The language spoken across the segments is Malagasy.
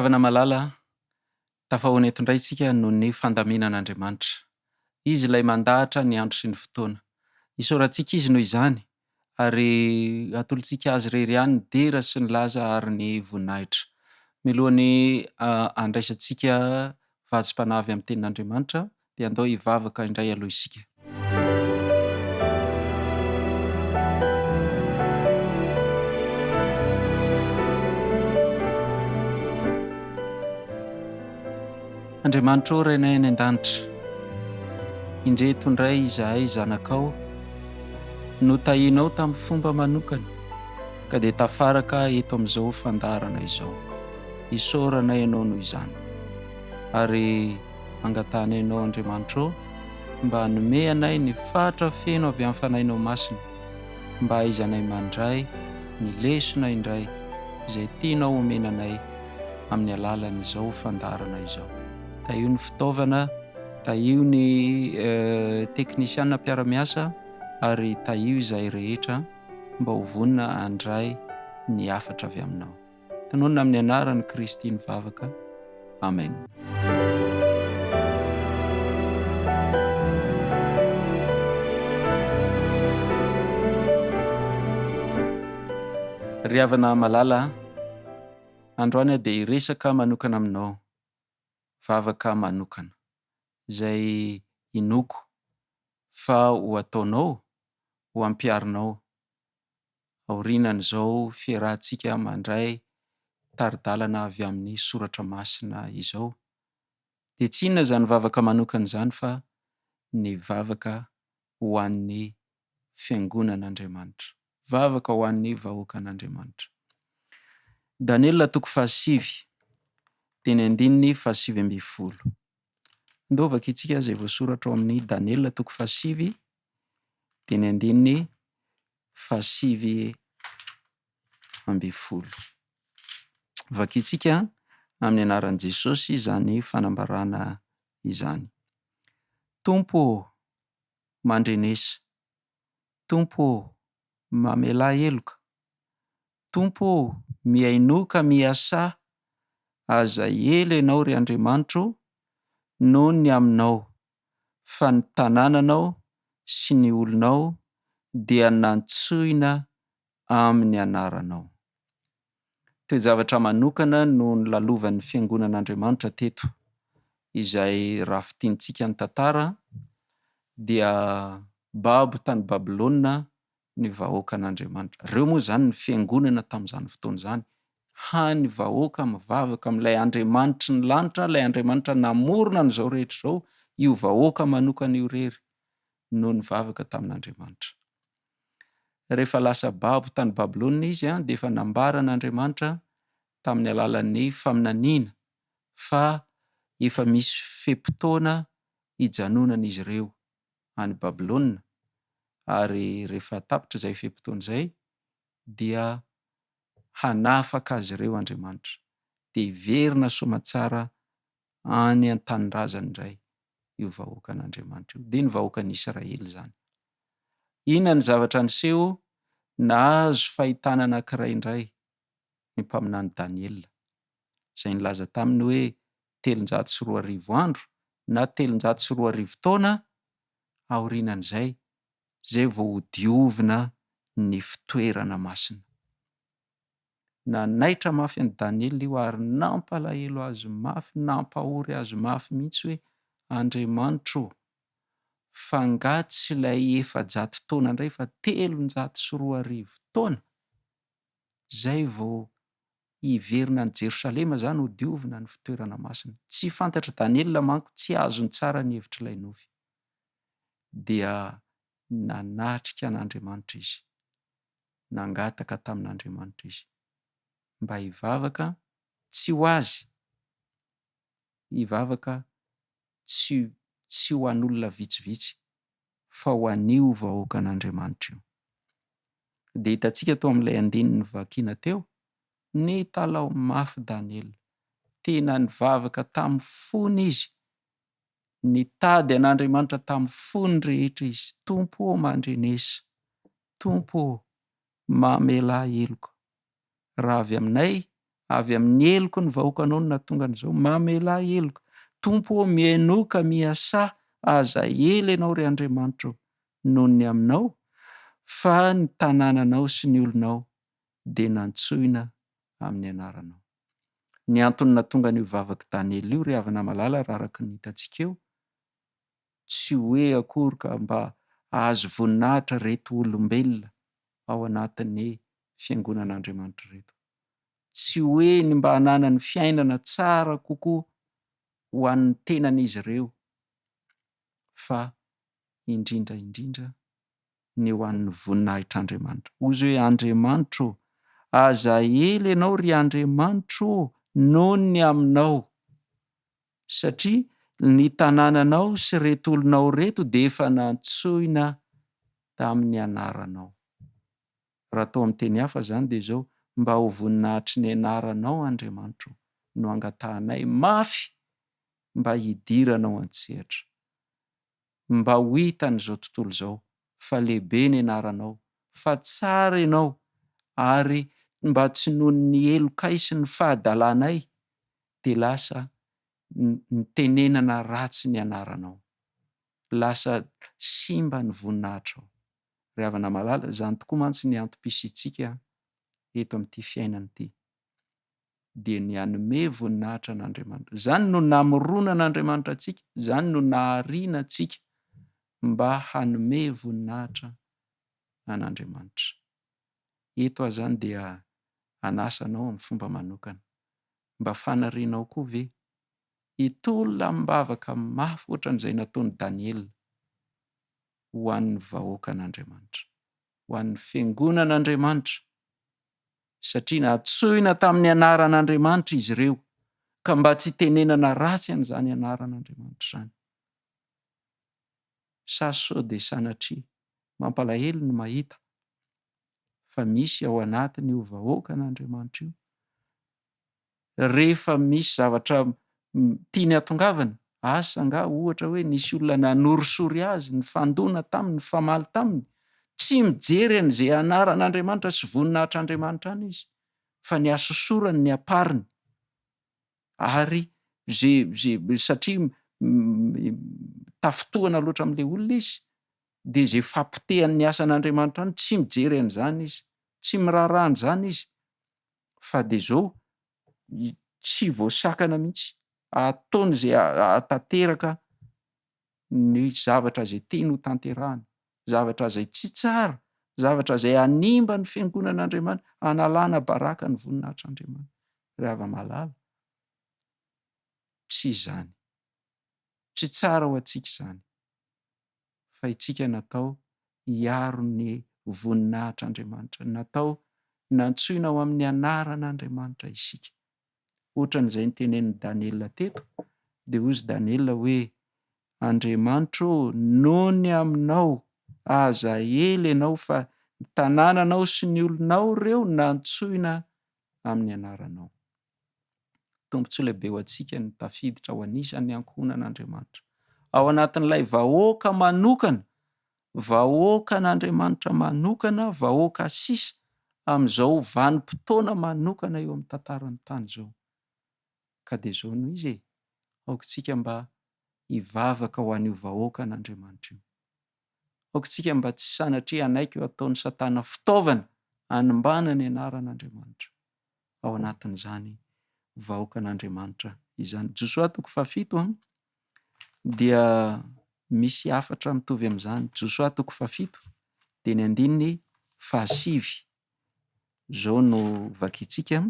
havana malala a, tafahoana eto indray isika noho ny fandaminan'Andriamanitra. Izy ilay mandahatra ny andro sy ny fotoana. Isaorantsika Izy noho izany ary atolotsika Azy irery ihany ny dera sy ny laza ary ny voninahitra. Mialohan'ny handraisantsika vatsim-panahy avy amin'ny Tenin'Andriamanitra dia andao hivavaka indray aloha isika. Andriamanitra ô Rainay any an-danitra, indreto indray izahay zanakao, notahianao tamin'ny fomba manokana ka dia tafaraka eto amin'izao fandaharana izao. Isaoranay Ianao noho izany. Ary angatahanay Anao Andriamanitra ô mba hanome anay ny fatra feno avy amin'ny Fanahinao Masina mba hahaizanay mandray ny lesona indray izay tianao homena anay amin'ny alalan'izao fandaharana izao. Tahio ny fitaovana, tahio ny teknisiana mpiara-miasa ary tahio izahay rehetra mba ho vonona handray ny hafatra avy aminao. Tononina amin'ny anaran'i Kristy ny vavaka. Amen. Ry havana malala a, androany aho dia hiresaka manokana aminao, vavaka manokana, izay inoako fa ho ataonao, ho ampiharinao aorianan'izao fiarahantsika mandray tari-dalana avy amin'ny Soratra Masina izao. Dia tsy inona izany vavaka manokana izany fa ny vavaka ho an'ny Fiangonan'Andriamanitra, vavaka ho an'ny vahoakan'Andriamanitra. Daniela toko fahasivy, teny andininy fahasivy ambin'ny folo. Andao vakintsika izay voasoratra ao amin'ny Daniela toko fahasivy, teny andininy fahasivy ambin'ny folo. Vakintsika amin'ny anaran'i Jesosy izany fanambarana izany. Tompo ô, mandrenesa. Tompo ô, mamelà heloka. Tompo ô, mihainoa ka miasà. Aza ela Ianao, ry Andriamanitro, noho ny aminao, fa ny tanànanao sy ny olonao dia nantsoina amin'ny anaranao. Toe-javatra manokana no nolalovan'ny Fiangonan'Andriamanitra teto, izay raha fintinintsika ny tantara dia babo tany Babylona ny vahoakan'Andriamanitra. Ireo moa izany ny fiangonana tamin'izany fotoana izany, hany vahoaka mivavaka amin'ilay Andriamanitry ny lanitra, ilay Andriamanitra namorona an'izao rehetra izao, io vahoaka manokana io irery no nivavaka tamin'Andriamanitra. Rehefa lasa babo tany Babylona izy dia efa nambaran'Andriamanitra tamin'ny alalan'ny faminaniana fa efa misy fe-potoana hijanonan'izy ireo any Babylona, ary rehefa tapitra izay fe-potoana izay dia hanafaka azy ireo Andriamanitra, dia hiverina soamatsara any an-tanindrazany indray io vahoakan'Andriamanitra io, dia ny vahoakan'i Israely izany. Inona ny zavatra niseho? Nahazo fahitana anankiray indray ny mpaminany Daniela, izay nilaza taminy hoe 2300 andro na 2300 taona aorianan'izay, izay vao hodiovina ny fitoerana masina. Nanaitra mafy an'i Daniela io ary nampalahelo azy mafy, nampahory azy mafy mihitsy hoe, Andriamanitro ô, fa angaha tsy ilay 400 taona indray fa 2300 taona izay vao hiverina any Jerosalema izany hodiovina ny fitoerana masina? Tsy fantatr'i Daniela manko, tsy azony tsara ny hevitr'ilay nofy. Dia nanatrika an'Andriamanitra izy. Nangataka tamin'Andriamanitra izy mba hivavaka tsy ho azy, hivavaka tsy tsy ho an'olona vitsivitsy fa ho an'io vahoakan'Andriamanitra io. Dia hitantsika tao amin'ilay andininy novakiana teo, nitalaho mafy Daniela, tena nivavaka tamin'ny fony izy, nitady an'Andriamanitra tamin'ny fony rehetra izy, Tompo ô mandrenesa, Tompo ô, mamelà heloka. Raha avy aminay, Avy amin'ny heloky ny vahoakanao no nahatonga an'izao. Mamelà heloka. Tompo ô, mihainoa ka miasà, aza ela Ianao, ry Andriamanitra ô, noho ny aminao, fa ny tanànanao sy ny olonao dia nantsoina amin'ny anaranao. Ny antony nahatonga an'io vavak'i Daniela io, ry havana malala, raha araka ny hitantsika eo, tsy hoe akory ka mba hahazo voninahitra ireto olombelona ao anatin'ny fiangonan'Andriamanitra ireto. Tsy hoe ny mba hananany fiainana tsara kokoa ho an'ny tenan'izy ireo, fa indrindra indrindra ny ho an'ny voninahitr'Andriamanitra. Hoy izy hoe, Andriamanitro ô, aza ela Ianao, ry Andriamanitro ô, noho ny aminao, satria ny tanànanao sy ireto olonao ireto dia efa nantsoina tamin'ny anaranao. Raha atao amin'ny teny hafa izany dia izao, mba ho voninahitry ny anaranao, Andriamanitro, no angatahanay mafy mba hidiranao an-tsehatra. Mba ho hitan'izao tontolo izao fa lehibe ny anaranao, fa tsara ianao, ary mba tsy noho ny helokay sy ny fahadalanay dia lasa nitenenana ratsy ny anaranao. Lasa simba ny voninahitrao. Ry havana malala, izany tokoa mantsy ny antom-pisiantsika eto amin'ity fiainana ity, dia ny hanome voninahitra an'Andriamanitra. Izany no namoronan'Andriamanitra antsika, izany no nahariana antsika mba hanome voninahitra an'Andriamanitra. Eto aho izany dia hanasa anao amin'ny fomba manokana. Mba fanirianao koa ve hitolona amim-bavaka mafy ohatran'izay nataon'i Daniela ho an'ny vahoakan'Andriamanitra, ho an'ny fiangonan'Andriamanitra, satria nantsoina tamin'ny anaran'Andriamanitra izy ireo, ka mba tsy hitenenana ratsy an'izany anaran'Andriamanitra izany. Sa sao dia sanatria mampalahelo ny mahita fa misy ao anatin'io vahoakan'Andriamanitra io, rehefa misy zavatra tiany hatongavana, asa angaha ohatra hoe nisy olona nanorisory azy, nifandona taminy, nifamaly taminy, tsy mijery an'izay anaran'Andriamanitra sy voninahitr'Andriamanitra any izy, fa ny hasosorany ny ampariny, ary ze ze satria tafintohana loatra amin'ilay olona izy, dia izay fahapotehan'ny asan'Andriamanitra any, tsy mijery an'izany izy, tsy miraharaha an'izany izy, fa dia izao tsy voasakana mihitsy, ataony izay hahatanteraka ny zavatra izay tiany ho tanterahana, zavatra izay tsy tsara, zavatra izay hanimba ny fiangonan'Andriamanitra, hanalana baraka ny voninahitr'Andriamanitra. Ry hava-malala, tsy izany. Tsy tsara ho antsika izany. Fa itsika natao hiaro ny voninahitr'Andriamanitra. Natao nantsoina ho amin'ny anaran'Andriamanitra isika. Ohatran'izay notenenin'i Daniela teto, dia hozy Daniela hoe, Andriamanitro ô, noho ny aminao, aza ela ianao fa ny tanànanao sy ny olonao ireo nantsoina amin'ny anaranao. Tombontsoa lehibe ho antsika ny tafiditra ho anisan'ny ankohonan'Andriamanitra. Ao anatin'ilay vahoaka manokana, vahoakan'Andriamanitra manokana, vahoaka sisa amin'izao vanim-potoana manokana eo amin'ny tantaran'ny tany izao. Ka dia izao no izy e, aoka isika mba hivavaka ho an'io vahoakan'Andriamanitra io. Aoka isika mba tsy sanatria hanaiky ho ataon'i Satana fitaovana hanimbana ny anaran'Andriamanitra ao anatin'izany vahoakan'Andriamanitra izany. Josoa toko fahafito an, dia misy hafatra mitovy amin'izany. Josoa toko fahafito dia ny andininy fahasivy. Izao no vakintsika.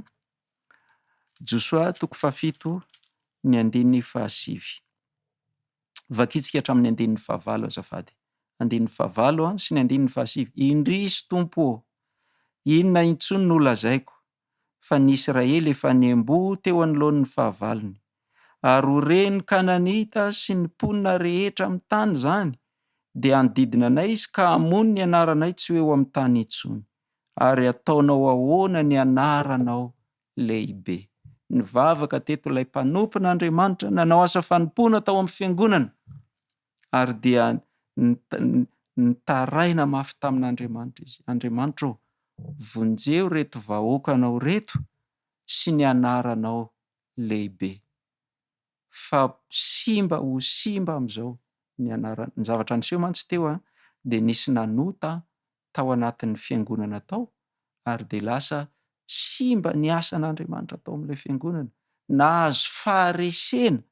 Josoa toko fahafito ny andininy fahasivy. Vakintsika hatramin'ny andininy fahavalo azafady. Andininy fahavalo sy ny andininy fahasivy. Indrisy Tompo ô! Inona intsony no lazaiko? Fa ny Israely efa niamboho teo anoloan'ny fahavalony. Ary ho ren'ny Kananita sy ny mponina rehetra amin'ny tany izany, dia hanodidina anay izy ka hamono ny anaranay tsy ho eo amin'ny tany intsony. Ary hataonao ahoana ny anaranao lehibe. Nivavaka teto ilay mpanompon'Andriamanitra nanao asa fanompoana tao amin'ny fiangonana ary dia nitaraina mafy tamin'Andriamanitra izy. Andriamanitra ô, vonjeo ireto vahoakanao ireto sy ny anaranao lehibe. Fa simba ho simba amin'izao ny anaran-, ny zavatra niseho mantsy teo an, dia nisy nanota tao anatin'ny fiangonana tao ary dia lasa simba ny asan'Andriamanitra tao amin'ilay fiangonana. Nahazo faharesena,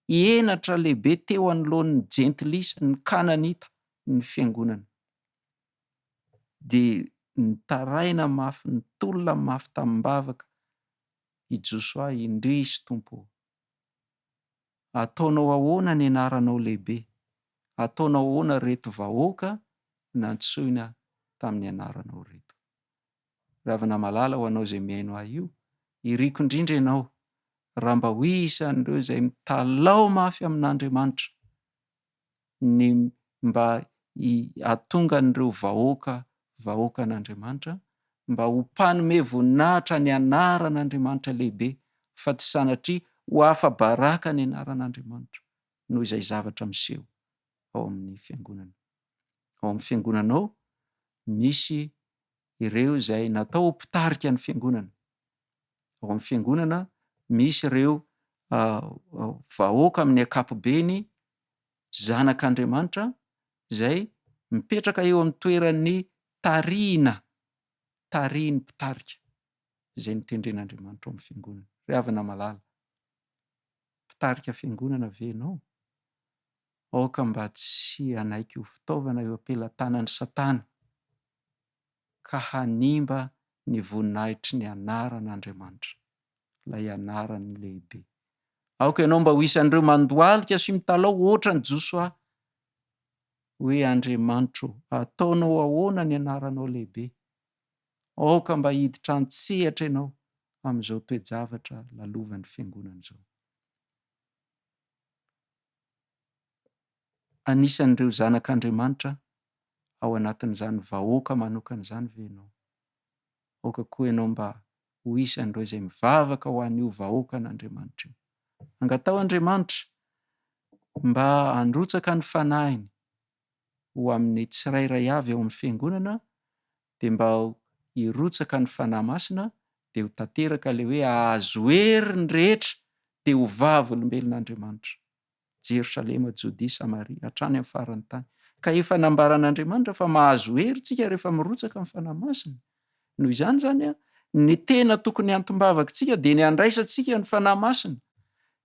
henatra lehibe teo anoloan'ny jentilisa, ny Kananita, ny fiangonana. Dia nitaraina mafy, nitolona mafy tamim-bavaka i Josoa, Indrisy Tompo ô! Ataonao ahoana ny anaranao lehibe? Ataonao ahoana ireto vahoaka nantsoina tamin'ny anaranao ireto? Ry havana malala, ho anao izay mihaino ahy io, iriko indrindra ianao raha mba ho isan'ireo izay mitalaho mafy amin'Andriamanitra ny mba hahatonga an'ireo vahoaka vahoakan'Andriamanitra mba ho mpanome voninahitra ny anaran'Andriamanitra lehibe fa tsy sanatria ho afa-baraka ny anaran'Andriamanitra noho izay zavatra miseho ao amin'ny fiangonana. Ao amin'ny fiangonana ao misy ireo izay natao ho mpitarika ny fiangonana. Ao amin'ny fiangonana misy ireo vahoaka amin'ny ankapobeny zanak'Andriamanitra izay mipetraka eo amin'ny toeran'ny tarihina, tarihin'ny mpitarika izay notendren'Andriamanitra ao amin'ny fiangonana. Ry havana malala, mpitarika fiangonana ve ianao? Aoka mba tsy hanaiky ho fitaovana eo am-pelatanan'i Satana ka hanimba ny voninahitry ny anaran'Andriamanitra, ilay anarany lehibe. Aoka ianao mba ho isan'ireo mandohalika sy mitalaho hoatran'i Josoa, hoe, Andriamanitro, ataonao ahoana ny anaranao lehibe? Aoka mba hiditra an-tsehatra ianao amin'izao toe-javatra lalovan'ny fiangonana izao. Anisan'ireo zanak'Andriamanitra ao anatin'izany vahoaka manokana izany ve ianao? Aoka koa ianao mba ho isan'ireo izay mivavaka ho an'io vahoakan'Andriamanitra io. Angataho Andriamanitra mba handrotsaka ny fanahiny ho amin'ny tsirairay avy ao amin'ny fiangonana dia mba hirotsaka ny Fanahy Masina dia ho tanteraka ilay hoe hahazo hery ny rehetra dia ho vavolombelon'Andriamanitra. Jerosalema, Jodia, Samaria, hatrany amin'ny faran'ny tany. Ka efa nambaran'Andriamanitra fa mahazo hery tsika rehefa mirotsaka ny Fanahy Masina. Noho izany izany, ny tena tokony antom-bavakitsika dia ny handraisantsika ny Fanahy Masina.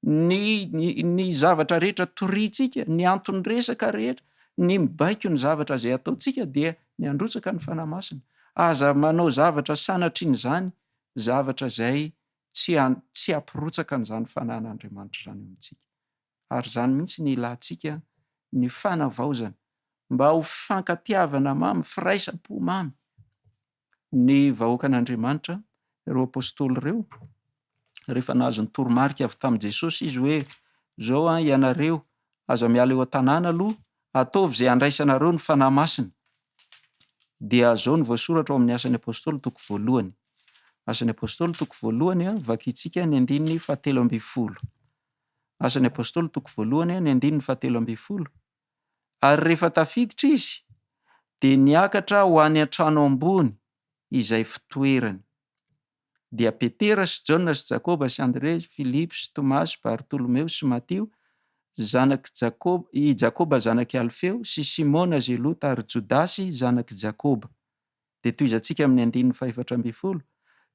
Ny, ny, ny zavatra rehetra toriantsika, ny anton'ny resaka rehetra, ny mibaiko ny zavatra izay ataontsika dia ny handrotsaka ny Fanahy Masina. Aza manao zavatra sanatrian'izany zavatra izay tsy tsy hampirotsaka an'izany Fanahin'Andriamanitra izany eo amintsika. Ary izany mihitsy ny ilantsika ny fanavaozana, mba ho fifankatiavana mamy, firaisam-po mamy. Ny vahoakan'Andriamanitra, ireo apostoly ireo, rehefa nahazo ny toromarika avy tamin'i Jesosy izy hoe, izao an, ianareo aza miala eo an-tanàna aloha, ataovy izay handraisanareo ny Fanahy Masina. Dia izao no voasoratra ao amin'ny Asan'ny Apostoly toko voalohany. Asan'ny Apostoly toko voalohany, vakintsika ny andininy fahatelo ambin'ny folo. Asan'ny Apostoly toko voalohany, ny andininy fahatelo ambin'ny folo. Ary rehefa tafiditra izy, dia niakatra ho any an-trano ambony izay fitoerany. Dia Petera sy Jaona sy Jakoba sy Andrea, Filipo sy Tomasy, Bartolomeo sy Matio, zanak'i Jakoba, i Jakoba zanak'i Alfeo, sy Simona Zelota ary Jodasy zanak'i Jakoba. Dia tohizantsika amin'ny andininy fahefatra ambin'ny folo,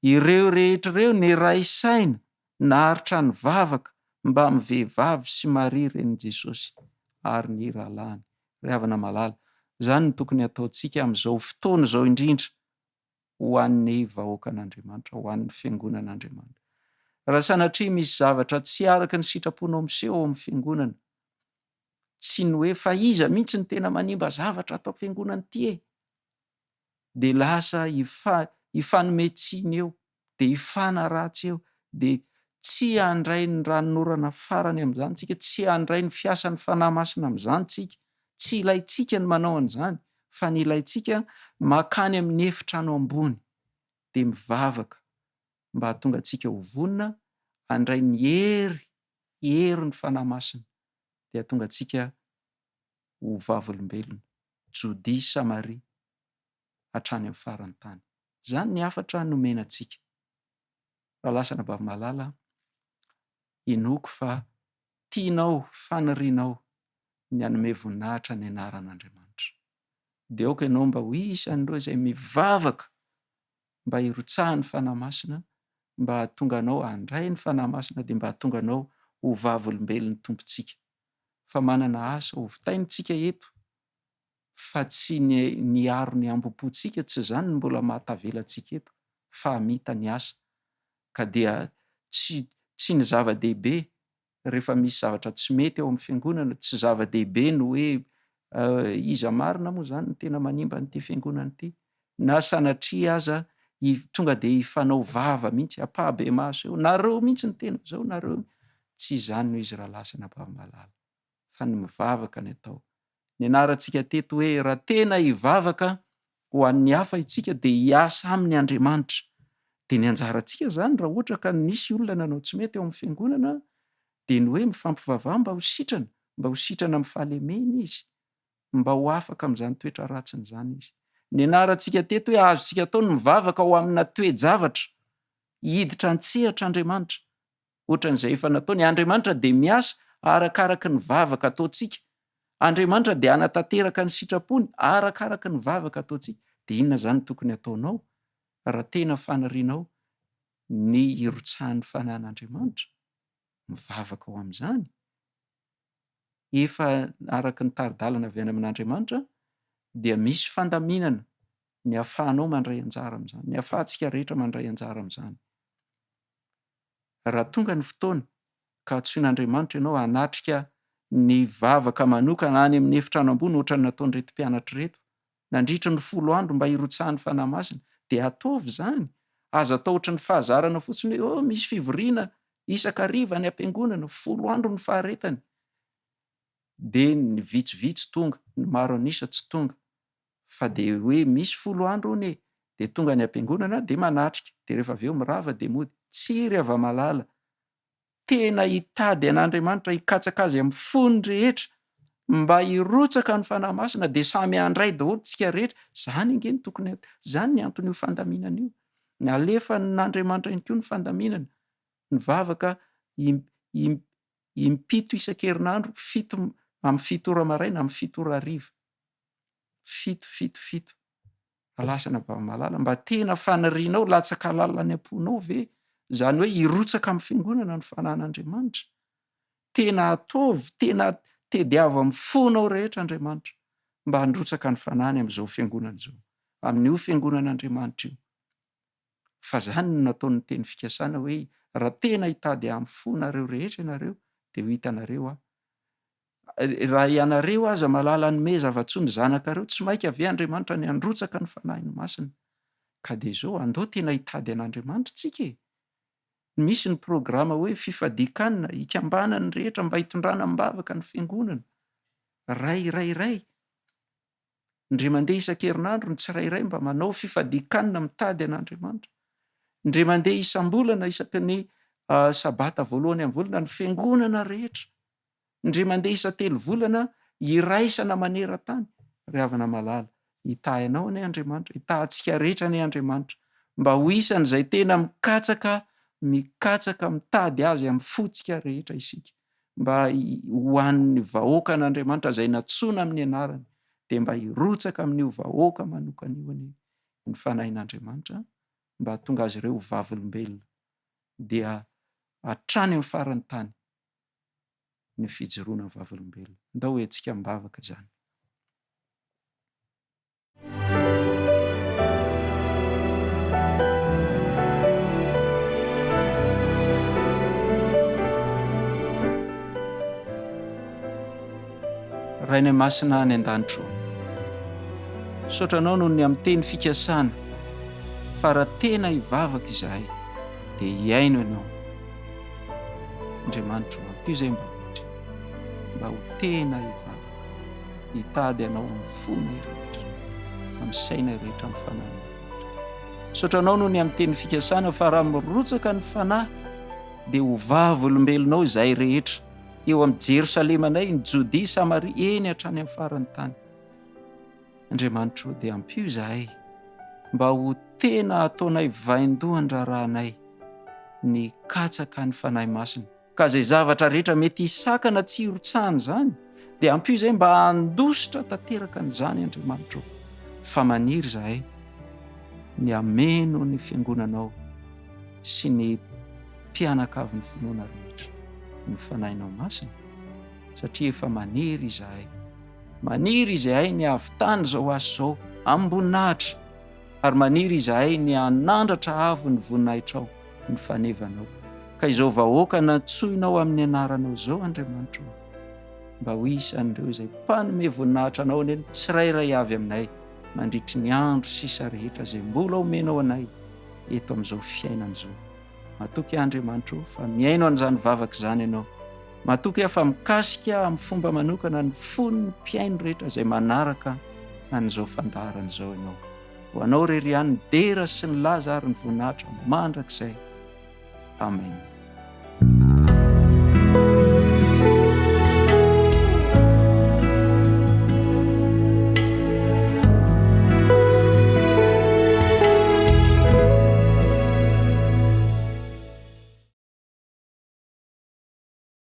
Ireo rehetra ireo niray saina naharitra nivavaka mbamin'ny vehivavy sy Maria renin'i Jesosy ary ny rahalahiny. Ry havana malala, izany no tokony hataontsika amin'izao fotoana izao indrindra ho an'ny vahoakan'Andriamanitra, ho an'ny fiangonan'Andriamanitra. Raha sanatria misy zavatra tsy araka ny sitraponao miseho ao amin'ny fiangonana, tsy ny hoe fa iza mihitsy no tena manimba zavatra ato am-piangonana ity e! dia lasa hifanome tsiny eo, dia hifanaratsy eo, dia tsy handray ny ranonorana farany amin'izany tsika, tsy handray ny fiasan'ny Fanahy Masina amin'izany tsika, tsy ilaintsika ny manao an'izany fa ny ilaintsika makany amin'ny efitrano ambony dia mivavaka mba hahatonga antsika ho vonona handray ny hery, herin'ny Fanahy Masina dia hahatonga antsika ho vavolombelona, Jodia, Samaria, hatrany amin'ny faran'ny tany. Izany ny hafatra nomena antsika. Rahalahy sy anabavy malala, inoako fa tianao, fanirianao ny hanome voninahitra ny anaran'Andriamanitra. Dia aoka ianao mba ho isan'ireo izay mivavaka mba hirotsahan'ny Fanahy Masina, mba hahatonga anao handray ny Fanahy Masina, dia mba hahatonga anao ho vavolombelon'ny Tompontsika. Fa manana asa hovitaina isika eto, fa tsy ny niaro ny hambom-pontsika, tsy izany no mbola mahatavela antsika eto, fa hamita ny asa. Ka dia tsy tsy ny zava-dehibe rehefa misy zavatra tsy mety ao amin'ny fiangonana, tsy zava-dehibe ny hoe iza marina moa izany no tena manimba an'ity fiangonana ity, na sanatria aza tonga dia hifanao vava mihitsy ampahibemaso eo, nareo mihitsy no tena izao, nareo, tsy izany no izy rahalahy sy anabavy malala, fa ny mivavaka ny atao. Nianarantsika teto hoe raha tena hivavaka ho an'ny hafa isika dia hiasa aminy Andriamanitra. Dia ny anjarantsika izany raha ohatra ka nisy olona nanao tsy mety ao amin'ny fiangonana dia ny hoe mifampivavaha mba ho sitrana, mba ho sitrana amin'ny fahalemeny izy, mba ho afaka amin'izany toetra ratsiny izany izy. Nianarantsika teto hoe azontsika atao ny mivavaka ho amina toe-javatra hiditra an-tsehatra Andriamanitra ohatran'izay efa nataony. Andriamanitra dia miasa arakaraky ny vavaka ataontsika. Andriamanitra dia hanatanteraka ny sitrapony arakaraky ny vavaka ataontsika. Dia inona izany no tokony hataonao raha tena fanirianao ny hirotsahan'ny Fanahin'Andriamanitra? Mivavaka ho amin'izany. Efa araka ny tari-dalana avy any amin'Andriamanitra dia misy fandaminana ny ahafahanao mandray anjara amin'izany, ny ahafahantsika rehetra mandray anjara amin'izany. Raha tonga ny fotoana ka antsoin'Andriamanitra ianao hanatrika ny vavaka manokana any amin'ny efitrano ambony ohatran'ny nataon'ireto mpianatra ireto nandritra ny folo andro mba hirotsahan'ny Fanahy Masina dia ataovy izany. Aza atao ohatran'ny fahazarana fotsiny hoe oh misy fivoriana isak'hariva any am-piangonana, folo andro ny faharetany. Dia ny vitsivitsy tonga, ny maro an'isa tsy tonga. Fa dia hoe misy folo andro hono e, dia tonga any am-piangonana dia manatrika, dia rehefa avy eo mirava dia mody. Tsia ry hava-malala, tena hitady an'Andriamanitra, hikatsaka Azy amin'ny fony rehetra, mba hirotsaka ny Fanahy Masina dia samy handray daholo tsika rehetra, izany ange no tokony hatao, izany ny anton'io fandaminana io. Nalefan'Andriamanitra ihany koa ny fandaminana, ny vavaka im-pito isan-kerinandro, fito amin'ny fito ora maraina, amin'ny fito ora hariva. Fito, fito, fito. Alasana Baba-malala, mba tena fanirianao latsaka lalina any am-ponao ve izany hoe hirotsaka amin'ny fiangonana ny fanan'Andriamanitra? Tena ataovy, tena tediavo amin'ny fonao rehetra Andriamanitra mba handrotsaka ny fanany amin'izao fiangonana izao, amin'io fiangonan'Andriamanitra io. Fa izany no nataon'ny teny fikasana hoe raha tena hitady ahy amin'ny fonareo rehetra ianareo dia ho hitanareo aho. Raha ianareo aza mahalala hanome zava-tsoa ny zanakareo, tsy maika ve Andriamanitra ny handrotsaka ny Fanahiny Masina? Ka dia izao, andao tena hitady an'Andriamanitra tsika e! Misy ny programa hoe fifadian-kanina, hikambanan'ny rehetra mba hitondrana am-bavaka ny fiangonana. Ray, ray, ray. Indray mandeha isan-kerinandro ny tsirairay mba manao fifadian-kanina mitady an'Andriamanitra. Indray mandeha isam-bolana isaky ny sabata voalohany amin'ny volana ny fiangonana rehetra. Indray mandeha isan-telo volana iraisana maneran-tany. Ry havana malala, hitahy anao anie Andriamanitra, hitahy antsika rehetra anie Andriamanitra, mba ho isan'izay tena mikatsaka, mikatsaka, mitady Azy amin'ny fontsika rehetra isika. mba ho an'ny vahoakan'Andriamanitra izay nantsoina amin'ny anarany, dia mba hirotsaka amin'io vahoaka manokana io anie ny Fanahin'Andriamanitra mba hahatonga azy ireo ho vavolombelona, dia hatrany amin'ny faran'ny tany ny fijoroana vavolombelona. Ndao hoentsika am-bavaka izany. Rainay Masina any an-danitra ô, misaotra Anao noho ny amin'ny teny fikasana fa raha tena hivavaka izahay dia hihaino Ianao. Andriamanitra ô, ampio izay mba ho hendry, mba ho tena hivavaka. hitady anao amin'ny fonay rehetra, amin'ny sainay rehetra, amin'ny fanahinay rehetra. Misaotra anao noho ny amin'ny teny fikasana fa raha mirotsaka ny fanahy dia ho vavolombelonao izahay rehetra eo amin'ny Jerosalemanay, ny Jodia, Samaria, eny hatrany amin'ny faran'ny tany. Andriamanitro dia ampio izahay mba ho tena ataonay vaindohan-draharahanay. ny hikatsaka ny Fanahy Masina. Ka izay zavatra rehetra mety hisakana tsy hirotsahana izany dia ampio izay mba handositra tanteraka an'izany Andriamanitra ô. Fa maniry izahay ny hameno ny fiangonanao sy ny mpianakavin'ny finoana rehetra ny Fanahinao Masina satria efa maniry izahay. Maniry izahay ny hahavitana izao asa izao amim-boninahitra ary maniry izahay ny hanandratra avo ny voninahitrao, ny fanevanao. Ka izao vahoaka nantsoinao amin'ny anaranao izao, Andriamanitra ô, mba ho isan'ireo izay mpanome voninahitra anao anie ny tsirairay avy aminay mandritry ny andro sisa rehetra izay mbola omenao anay eto amin'izao fiainana izao. Matoky aho Andriamanitra ô fa mihaino an'izany vavaka izany Ianao. Matoky aho fa mikasika amin'ny fomba manokana ny fon'ny mpihaino rehetra izay manaraka an'izao fandaharana izao Ianao. Ho Anao irery ihany ny dera sy ny laza ary ny voninahitra mandrakizay. Amen.